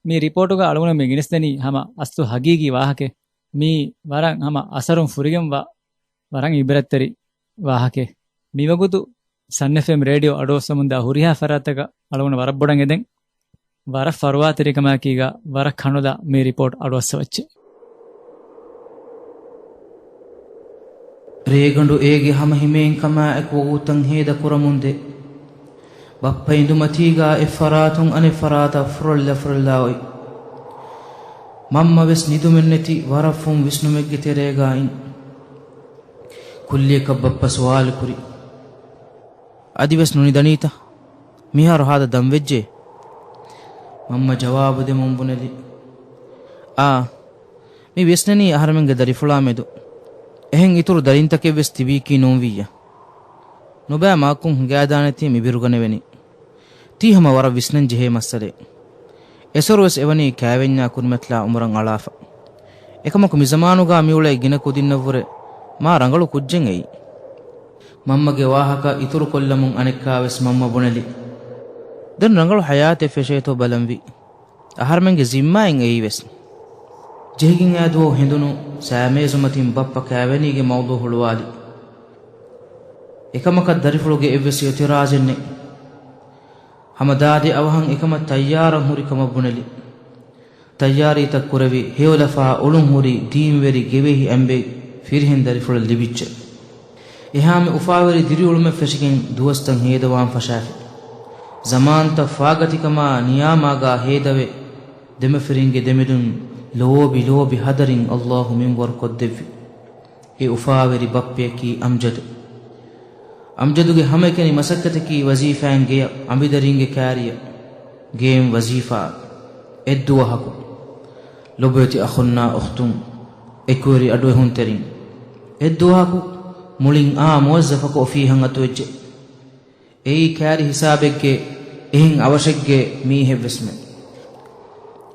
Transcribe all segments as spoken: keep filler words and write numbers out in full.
މި ރިޕޯޓުގަ އަޅުގަނޑު މި ގެނެސްދެނީ ހަމަ އަސްލު ހަގީގީ ވާހަކަ. މީ ވަރަށް ހަމަ އަސަރުން ފުރިގެންވާ ވަރަށް އިބްރަތްތެރި ވާހަކަ. މިވަގުތު ސަން އެފްއެމް ރޭޑިއޯ އަޑުއައްސަމުންދާ ހުރިހާ ފަރާތަކަށް އަޅުގަނޑު ވަރަށް ބޮޑަށް އެދެން. ވަރަށް ފަރުވާތެރިކަމާއެކީގަ ވަރަށް ކަނުލާ މި ރިޕޯޓް އަޑުއައްސަވައްޗޭ. ރޭގަނޑު އޭގެ ހަމަ ހިމޭންކަމާއެކު ވަގުތަށް ހޭދަ ކުރަމުންދޭ. ބައްޕަ އިނދުމަތީގަ އެއްފަރާތުން އަނެއްފަރާތަށް ފުރޮޅިލަ ފުރޮޅިލާ އޮތް. މަންމަ ވެސް ނިދުމެއްނެތި ވަރަށް ފުން ވިސްނުމެއްގެ ތެރޭގަ އިން. ކުއްލިއަކަށް ބައްޕަ ސުވާލު ކުރި. އަދިވެސް ނުނިދަނީތަ؟ މިހާރު ހާދަ ދަން ވެއްޖެ. މަންމަ ޖަވާބު ދެމުން ބުނެލި. އާ، މި ވިސްނެނީ އަހަރެމެންގެ ދަރިފުޅާ މެދު. އެހެން އިތުރު ދަރިންތަކެއް ވެސް ތިބީކީ ނޫންވިއްޔާ. ނުބައި މާކުން ހިނގާދާނެތީ މި ބިރުގަނެވެނީ. ތީ ހަމަ ވަރަށް ވިސްނަން ޖެހޭ މައްސަލައެއް. އެސޮރު ވެސް އެވަނީ ކައިވެންޏާ ކުރިމަތިލާ އުމުރަށް އަޅާފަ. އެކަމަކު މި ޒަމާނުގަ މިއުޅޭ ގިނަ ކުދިންނަށްވުރެ މާ ރަނގަޅު ކުއްޖެއް އެއީ. މަންމަގެ ވާހަކަ އިތުރުކޮށްލަމުން އަނެއްކާވެސް މަންމަ ބުނެލި. ދެން ރަނގަޅު ހަޔާތެއް ފެށޭތޯ ބަލަންވީ. އަހަރެމެންގެ ޒިންމާއިން އެއީވެސް. ޖެހިގެން އާ ދުވަހު ހެނދުނު ސައިމޭޒުމަތިން ބައްޕަ ކައިވެނީގެ މައުޟޫ ހުޅުވާލި. އެކަމަކަށް ދަރިފުޅުގެ އެއްވެސް އިއުތިރާޒެއް ނެތް. ހަމަ ދާދި އަވަހަށް އެކަމަށް ތައްޔާރަށް ހުރި ކަމަށް ބުނެލި. ތައްޔާރީތައް ކުރެވި، ހެޔޮލަފާ އޮޅުން ހުރި ދީންވެރި ގެވެހި އަނބެއް ފިރިހެން ދަރިފުޅަށް ލިބިއްޖެ. އެހާމެ އުފާވެރި ދިރިއުޅުމެއް ފެށިގެން ދުވަސްތައް ހޭދަވާން ފަށާފި. ޒަމާންތައް ފާގަތިކަމާ ނިޔާމާގާ ހޭދަވެ، ދެމަފިރިންގެ ދެމެދުން ލޯބި ލޯބި ހަދަރިން އައްލާހު މިންވަރު ކޮށްދެއްވި. އެ އުފާވެރި ބައްޕަޔަކީ އަމްޖަދު. އަމްޖަދުގެ ހަމައެކަނި މަސައްކަތަކީ ވަޒީފާއިން ގެޔަށް، އަނބިދަރީންގެ ކާރިޔަށް، ގެއިން ވަޒީފާއަށް، އެއްދުވަހަކު. ލޮބުވެތި އަޚުންނާ އުޚްތުން، އެކުވެރި އަޑުއެހުންތެރިން، އެއްދުވަހަކު މުޅިން އާ މުވައްޒަފަކު އޮފީހަށް އަތުވެއްޖެ. އެއީ ކާރި ހިސާބެއްގެ އެހެން އަވަށެއްގެ މީހެއްވެސްމެ.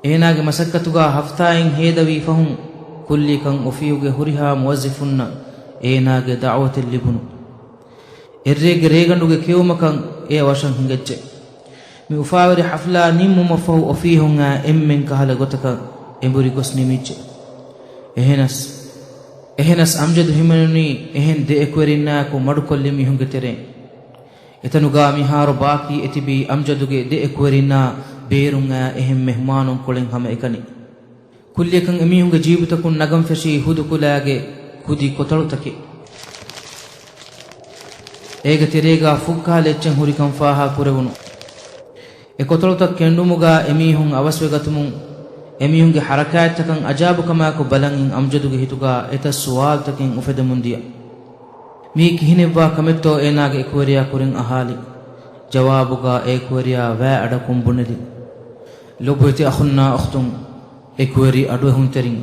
އޭނާގެ މަސައްކަތުގަ ހަފްތާއެއް ހޭދަވީ ފަހުން ކުއްލިކަން އޮފީހުގެ ހުރިހާ މުވައްޒަފުންނަށް އޭނާގެ ދަޢުވަތެއް ލިބުނު. އެއްރޭގެ ރޭގަނޑުގެ ކެއުމަކަށް އެ އަވަށަށް ހިނގައްޖެ. މި އުފާވެރި ޙަފްލާ ނިންމުމަށްފަހު އޮފީހުންއާ އެންމެން ކަހަލަ ގޮތަކަށް އެނބުރި ގޮސް ނިމިއްޖެ. އެހެނަސް، އެހެނަސް އަމްޖަދު ހިމެނުނީ އެހެން ދެ އެކުވެރިންނާއެކު މަޑުކޮށްލި މީހުންގެ ތެރެއިން. އެތަނުގާ މިހާރު ބާކީ އެތިބީ އަމްޖަދުގެ ދެ އެކުވެރިންނާ ބޭރުންއާ އެހެން މެހުމާނުން ކޮޅެއް ހަމައެކަނި. ކުއްލިއަކަށް އެމީހުންގެ ޖީބުތަކުން ނަގަން ފެށީ ހުދު ކުލައިގެ ކުދި ކޮތަޅުތަކެއް. އޭގެ ތެރޭގާ ފުއްކާލެއްޗެއް ހުރިކަން ފާހާ ކުރެވުނު. އެ ކޮތަޅުތައް ކެނޑުމުގާ އެމީހުން އަވަސްވެގަތުމުން، އެމީހުންގެ ޙަރަކާތްތަކަށް އަޖާބުކަމާއެކު ބަލަން އިން އަމްޖަދުގެ ހިތުގާ އެތައް ސުވާލުތަކެއް އުފެދެމުން ދިޔަ. މީ ކިހިނެއްވާ ކަމެއްތޯ އޭނާގެ އެކުވެރިޔާ ކުރިން އަހާލި. ޖަވާބުގާ އެ އެކުވެރިޔާ ވައި އަޑަކުން ބުނެލި. ލޮބުވެތި އަޚުންނާ އުޚްތުން، އެކުވެރި އަޑުއެހުންތެރިން.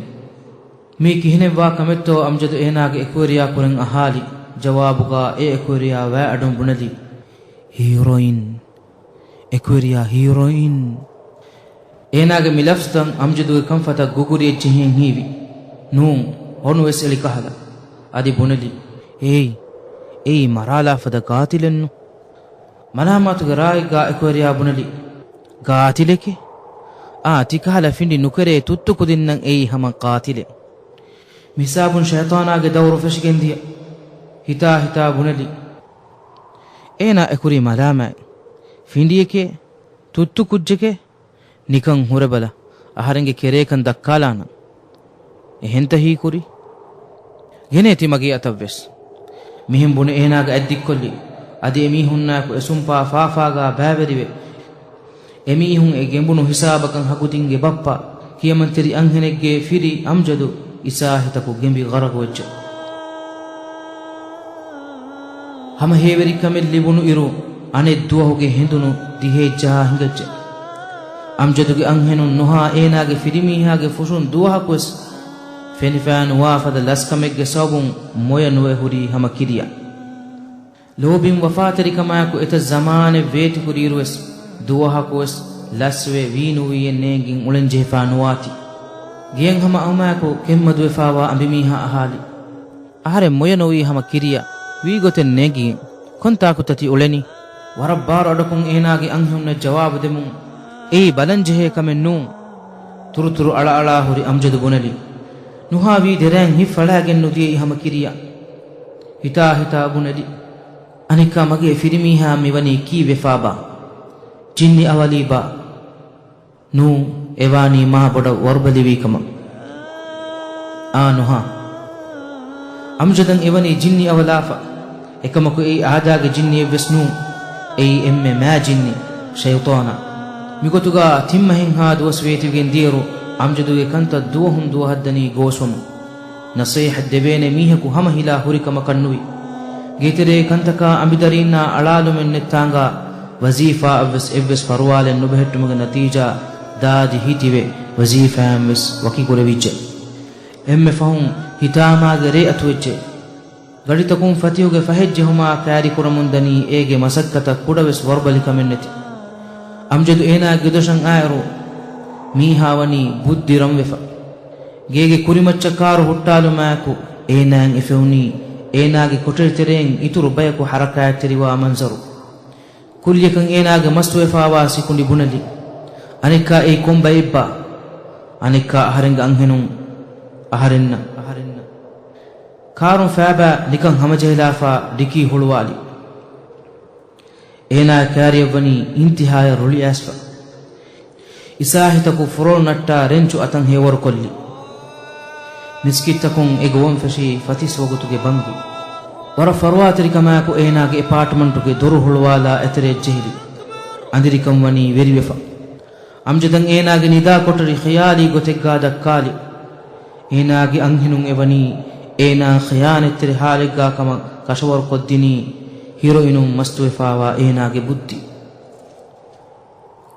މީ ކިހިނެއްވާ ކަމެއްތޯ އަމްޖަދު އޭނާގެ އެކުވެރިޔާ ކުރިން އަހާލި. ޖަވާބުގާ އެ އެކުވެރިޔާ ވައި އަޑުން ބުނެލި. ހީރޮއިން. އެކުވެރިޔާ ހީރޮއިން. އޭނާގެ މި ލަފްޒުތައް އަމްޖަދުގެ ކަންފަތަށް ގުގުރިއެއް ޖެހިއެއް ހީވި. ނޫން، ހޮނުވެސް އެޅި ކަހަލަ. އަދި ބުނެލި. އޭއް، އެއީ މަރާލާފަދަ ގާތިލެއްނު. މަލާމާތުގެ ރާއެއްގާ އެކުވެރިޔާ ބުނެލި. ގާތިލެކޭ؟ އާ، ތިކަހަލަ ފިނޑި ނުކެރޭ ތުއްތު ކުދިންނަށް އެއީ ހަމަ ގާތިލެއް. މިހިސާބުން ޝައިޠާނާގެ ދައުރު ފެށިގެން ދިޔަ. ހިތާ ހިތާ ބުނެލި. އޭނާ އެކުރީ މަލާމާތް. ފިނޑިއެކޭ؟ ތުއްތު ކުއްޖެކޭ؟ ނިކަން ހުރެބަލަ، އަހަރެންގެ ކެރޭކަން ދައްކާލާނަން. އެހެންތަ ހީކުރީ؟ ގެނޭ ތި މަގޭ އަތަށްވެސް. މިހެން ބުނެ އޭނާގެ އަތް ދިއްކޮށްލި. އަދި އެމީހުންނާއެކު އެސުންޕާ ފާފާގާ ބައިވެރިވެ، އެމީހުން އެ ގެނބުނު ހިސާބަކަށް ހަގުދިންގެ ބައްޕަ ކިޔަމަންތެރި އަންހެނެއްގެ ފިރި އަމްޖަދު އިސާހިތަކު ގެނބި ޣަރަގުވެއްޖެ. ހަމަ ހޭވެރިކަމެއް ލިބުނު އިރު، އަނެއް ދުވަހުގެ ހެނދުނު ދިހައެއްޖަހާ ހިނގައްޖެ. އަމްޖަދުގެ އަންހެނުން ނުހާ އޭނާގެ ފިރިމީހާގެ ފުށުން ދުވަހަކުވެސް ފެނިފާ ނުވާ ފަދަ ލަސްކަމެއްގެ ސަބަބުން މޮޔަ ނުވެ ހުރީ ހަމަ ކިރިޔަށް. ލޯބިން ވަފާތެރިކަމާއެކު އެތައް ޒަމާނެއް ވޭތިކުރިއިރުވެސް، ދުވަހަކުވެސް ލަސްވެ ވީނުވީއެއް ނޭނގިން އުޅެންޖެހިފާ ނުވާތީ. ގެޔަށް ހަމަ އައުމާއެކު ކެތްމަދުވެފާވާ އަނބިމީހާ އަހާލި. އަހަރެން މޮޔަ ނުވީ ހަމަ ކިރިޔަށް ވީގޮތެއް ނޭނގިގެން. ކޮންތާކުތަ ތި އުޅެނީ؟ ވަރަށް ބާރު އަޑަކުން އޭނާގެ އަންހެނުންނަށް ޖަވާބު ދެމުން. އެއީ ބަލަންޖެހޭ ކަމެއް ނޫން. ތުރުތުރު އަޅައަޅާ ހުރި އަމްޖަދު ބުނެލި. ނުހާ ވީ ދެރައިން ހިތް ފަޅާގެން ނުދިޔައީ ހަމަ ކިރިޔާ. ހިތާ ހިތާ ބުނެލި. އަނެއްކާ މަގޭ ފިރިމީހާ މިވަނީ ކީއްވެފާބާ؟ ޖިންނި އަވަލީބާ؟ ނޫން، އެވާނީ މާ ބޮޑަށް ވަރުބަލިވީ ކަމަށް. އާ ނުހާ. އަމްޖަދަށް އެވަނީ ޖިންނި އަވަލާފަ. އެކަމަކު އެއީ އާދާގެ ޖިންނިއެއްވެސް ނޫން. އެއީ އެންމެ މާ ޖިންނި، ޝައިޠާނާ. މިގޮތުގަ ތިން މަހެއްހާ ދުވަސް ވޭތިވެގެން ދިޔައިރު، އަމްޖަދުގެ ކަންތައް ދުވަހުން ދުވަހަށްދަނީ ގޯސްވަމުން. ނަސޭހަތް ދެވޭނެ މީހަކު ހަމަ ހިލާ ހުރި ކަމަކަށް ނުވި. ގޭތެރޭ ކަންތަކާ އަނބިދަރީންނާ އަޅާލުމެއް ނެއްތާނގާ، ވަޒީފާއަށްވެސް އެއްވެސް ފަރުވާލެއް ނުބެހެއްޓުމުގެ ނަތީޖާ، ދާދި ހިތިވެ، ވަޒީފާއިންވެސް ވަކިކުރެވިއްޖެ. އެންމެ ފަހުން ހިތާމާގެ ރޭ އަތުވެއްޖެ. ގަޑިތަކުން ފަތިހުގެ ފަހެއް ޖެހުމާ ކައިރިކުރަމުންދަނީ އޭގެ މަސައްކަތަށް ކުޑަވެސް ވަރުބަލިކަމެއްނެތި. އަމްޖަދު އޭނާގެ ގެދޮށަށް އާއިރު، މީހާވަނީ ބުއްދި ރަންވެފަ. ގޭގެ ކުރިމައްޗަށް ކާރު ހުއްޓާލުމާއެކު، އޭނާއަށް އެފެވުނީ އޭނާގެ ކޮޓަރިތެރެއިން އިތުރު ބަޔަކު ހަރަކާތްތެރިވާ މަންޒަރު. ކުއްލިއަކަށް އޭނާގެ މަސްތުވެފާވާ ސިކުނޑި ބުނެލި. އަނެއްކާ އެއީ ކޮން ބައެއްބާ؟ އަނެއްކާ އަހަރެންގެ އަންހެނުން އަހަރެންނަށް، އަހަރެންނަށް. ކާރުން ފާބާ ނިކަން ހަމަޖެހިލާފާ ޑިކީ ހުޅުވާލި. އޭނާ ކާރިއަށްވަނީ އިންތިހާޔަށް ރުޅިއައިސްފަ. އިސާހިތަކު ފުރޮޅު ނައްޓާ ރެންޗު އަތަށް ހެޔޮވަރުކޮށްލި. މިސްކިތްތަކުން އެ ގޮވަން ފެށީ ފަތިސް ވަގުތުގެ ބަންގު. ވަރަށް ފަރުވާތެރިކަމާއެކު އޭނާގެ އެޕާޓްމަންޓުގެ ދޮރު ހުޅުވާލާ އެތެރެއަށް ޖެހިލި. އަނދިރިކަން ވަނީ ވެރިވެފަ. އަމްޖަދަށް އޭނާގެ ނިދާ ކޮޓަރި ޚިޔާލީ ގޮތެއްގާ ދައްކާލި. އޭނާގެ އަންހެނުން އެވަނީ އޭނާ ޚިޔާނަތްތެރި ހާލެއްގާ ކަމަށް ކަށަވަރުކޮށްދިނީ ހިރޮއިނުން މަސްތުވެފާވާ އޭނާގެ ބުއްދި.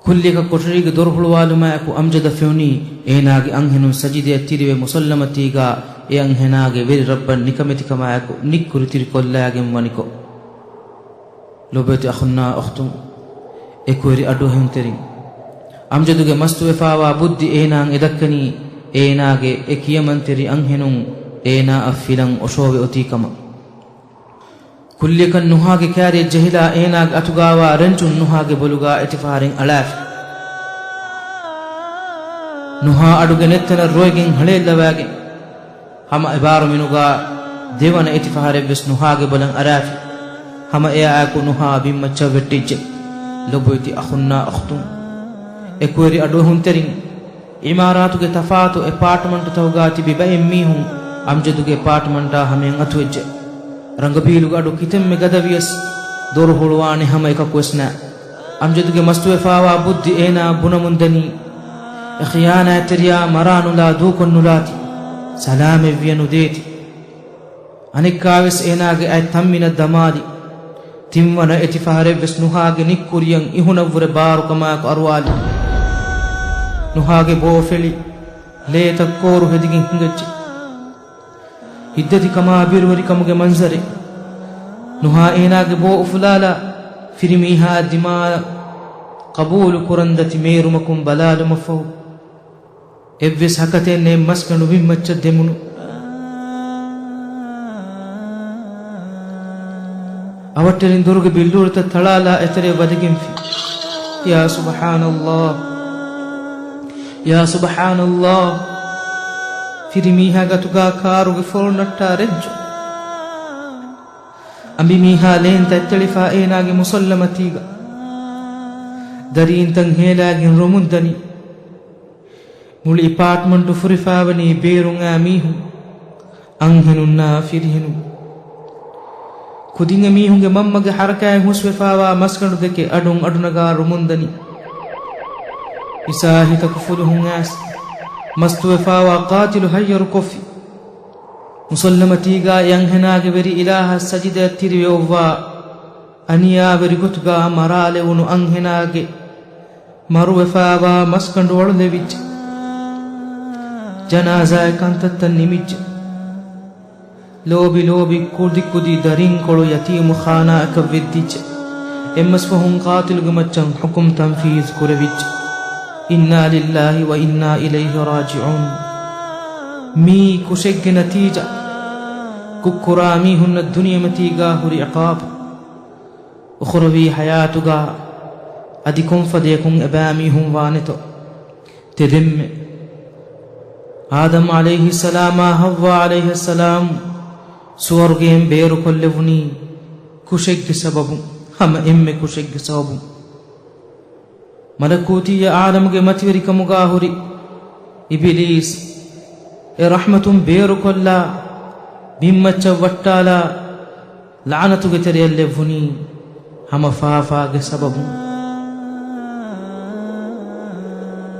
ކުއްލިއަކަށް ކޮޓަރީގެ ދޮރު ހުޅުވާލުމާއެކު އަމްޖަދަށް ފެނުނީ އޭނާގެ އަންހެނުން ސަޖިދަޔަށް ތިރިވެ މުސައްލަމަތީގާ އެ އަންހެނާގެ ވެރި ރައްބަށް ނިކަމެތިކަމާއެކު ނިއްކުރި ތިރިކޮށްލާގެން ވަނިކޮށް. ލޮބުވެތި އަޚުންނާ އުޚްތުން، އެކުވެރި އަޑުއެހުންތެރިން، އަމްޖަދުގެ މަސްތުވެފާވާ ބުއްދި އޭނާއަށް އެދައްކަނީ އޭނާގެ އެ ކިޔަމަންތެރި އަންހެނުން އޭނާއަށް ފިލަން އޮށޯވެ އޮތީ ކަމަށް. ކުއްލިއަކަށް ނުހާގެ ކާރިއަށް ޖެހިލާ އޭނާގެ އަތުގާވާ ރެންޗުން ނުހާގެ ބޮލުގާ އެތިފަހަރެއް އަޅާފި. ނުހާ އަޑުގެ ނެތްތަނަށް ރޮއިގެން ހަޅޭއްލަވާގެން، ހަމަ އެބާރު މިނުގާ ދެވަނަ އެތިފަހަރެއްވެސް ނުހާގެ ބޮލަށް އަރާފި. ހަމަ އެއާއެކު ނުހާ ބިންމައްޗަށް ވެއްޓިއްޖެ. ލޮބުވެތި އަޚުންނާ އުޚްތުން، އެކުވެރި އަޑުއެހުންތެރިން، އިމާރާތުގެ ތަފާތު އެޕާޓްމަންޓުތަކުގާ ތިބި ބައެއް މީހުން އަމްޖަދުގެ އެޕާޓްމަންޓާ ހަމަޔަށް އަތުވެއްޖެ. ރަނގަބީލުގެ އަޑު ކިތަންމެ ގަދަވިޔަސް، ދޮރު ހުޅުވާނެ ހަމަ އެކަކުވެސް ނާ. އަމްޖަދުގެ މަސްތުވެފާވާ ބުއްދި އޭނާއަށް ބުނަމުންދަނީ، އެ ޚިޔާނާތްތެރިޔާ މަރާނުލާ ދޫކޮށްނުލާތި، ސަލާމަތްވިޔަ ނުދޭތި. އަނެއްކާވެސް އޭނާގެ އަތް ތަންމިނަށް ދަމާލި. ތިންވަނަ އެތިފަހަރެއްވެސް ނުހާގެ ނިއްކުރިޔަށް އިހުނަށްވުރެ ބާރުކަމާއެކު އަރުވާލި. ނުހާގެ ބޯ ފެޅި، ލޭތައް ކޯރު ހެދިގެން ހިނގައްޖެ. ހިތްދަތިކަމާ ބިރުވެރިކަމުގެ މަންޒަރެއް. ނުހާ އޭނާގެ ބޯ އުފުލާލާ، ފިރިމީހާ ދިމާއަށް ޤަބޫލު ކުރަން ދަތި މޭރުމަކުން ބަލާލުމަށްފަހު، އެއްވެސް ހަކަތެއް ނެތް މަސްގަނޑު ބިންމައްޗަށް ދެމުނު. އަވަށްޓެރިން ދޮރުގެ ބިއްލޫރިތައް ތަޅާލާ އެތެރެ ވަދެގެންފި. ޔާ ސުބްޙާނަﷲ. ޔާ ސުބްޙާނަﷲ. ފިރިމީހާ ގަތުގާ ކާރުގެ ފޮޅު ނައްޓާ ރެންޗު. އަނބިމީހާ ލޭން ތަތްތެޅިފާ އޭނާގެ މުސައްލަމަތީގަ. ދަރީންތައް ހޭލާގެން ރޮމުން ދަނީ. މުޅި އެޕާޓްމަންޓު ފުރިފާވަނީ ބޭރުން އާ މީހުން، އަންހެނުންނާ ފިރިހެނުން. ކުދިން އެމީހުންގެ މަންމަގެ ހަރަކާތް ހުސްވެފާވާ މަސްގަނޑު ދެކެ އަޑުން އަޑުނަގާ ރޮމުންދަނީ. އިސާހިތަކު ފުލުހުން އައިސް މަސްތުވެފާވާ ޤާތިލު ހައްޔަރުކޮށްފި. މުސައްލަމަތީގާ އެ އަންހެނާގެ ވެރި އިލާހަށް ސަޖިދަޔަށް ތިރިވެ އޮއްވާ އަނިޔާވެރި ގޮތުގާ މަރާލެވުނު އަންހެނާގެ މަރުވެފާވާ މަސްގަނޑު އަޅުލެވިއްޖެ. ޖަނާޒާއެއް ކަންތައްތައް ނިމިއްޖެ. ލޯބި ލޯބި ކުދި ކުދި ދަރިންކޮޅު ޔަތީމު ޚާނާއަކަށް ވެއްދިއްޖެ. އެއްމަސް ފަހުން ޤާތިލުގެ މައްޗަށް ޙުކުމް ތަންފީޒު ކުރެވިއްޖެ. އިންނާ ލިއްލާހި ވަ އިންނާ އިލައިހި ރާޖިޢޫން. މިއީ ކުށެއްގެ ނަތީޖާ. ކުށްކުރާ މީހުންނަށް ދުނިޔެމަތީގާ ހުރި ޢިޤާބު. އުޚުރަވީ ޙަޔާތުގާ އަދި ކޮންފަދަޔަކުން އެބައިމީހުން ވާނެތޯ؟ ތެދެންމެ އާދަމް ޢަލައިހިއްސަލާމާ ޙައްވާ ޢަލައިހައްސަލާމް ސުވަރުގެއިން ބޭރުކޮށްލެވުނީ ކުށެއްގެ ސަބަބުން، ހަމަ އެންމެ ކުށެއްގެ ސަބަބުން. މަލަކޫތީ ޢާލަމުގެ މަތިވެރިކަމުގާ ހުރި އިބިލީސް އެ ރަޙްމަތުން ބޭރުކޮށްލާ، ބިންމައްޗަށް ވައްޓާލާ، ލަޢުނަތުގެ ތެރެއަށް ލެއްވުނީ ހަމަ ފާފާގެ ސަބަބުން.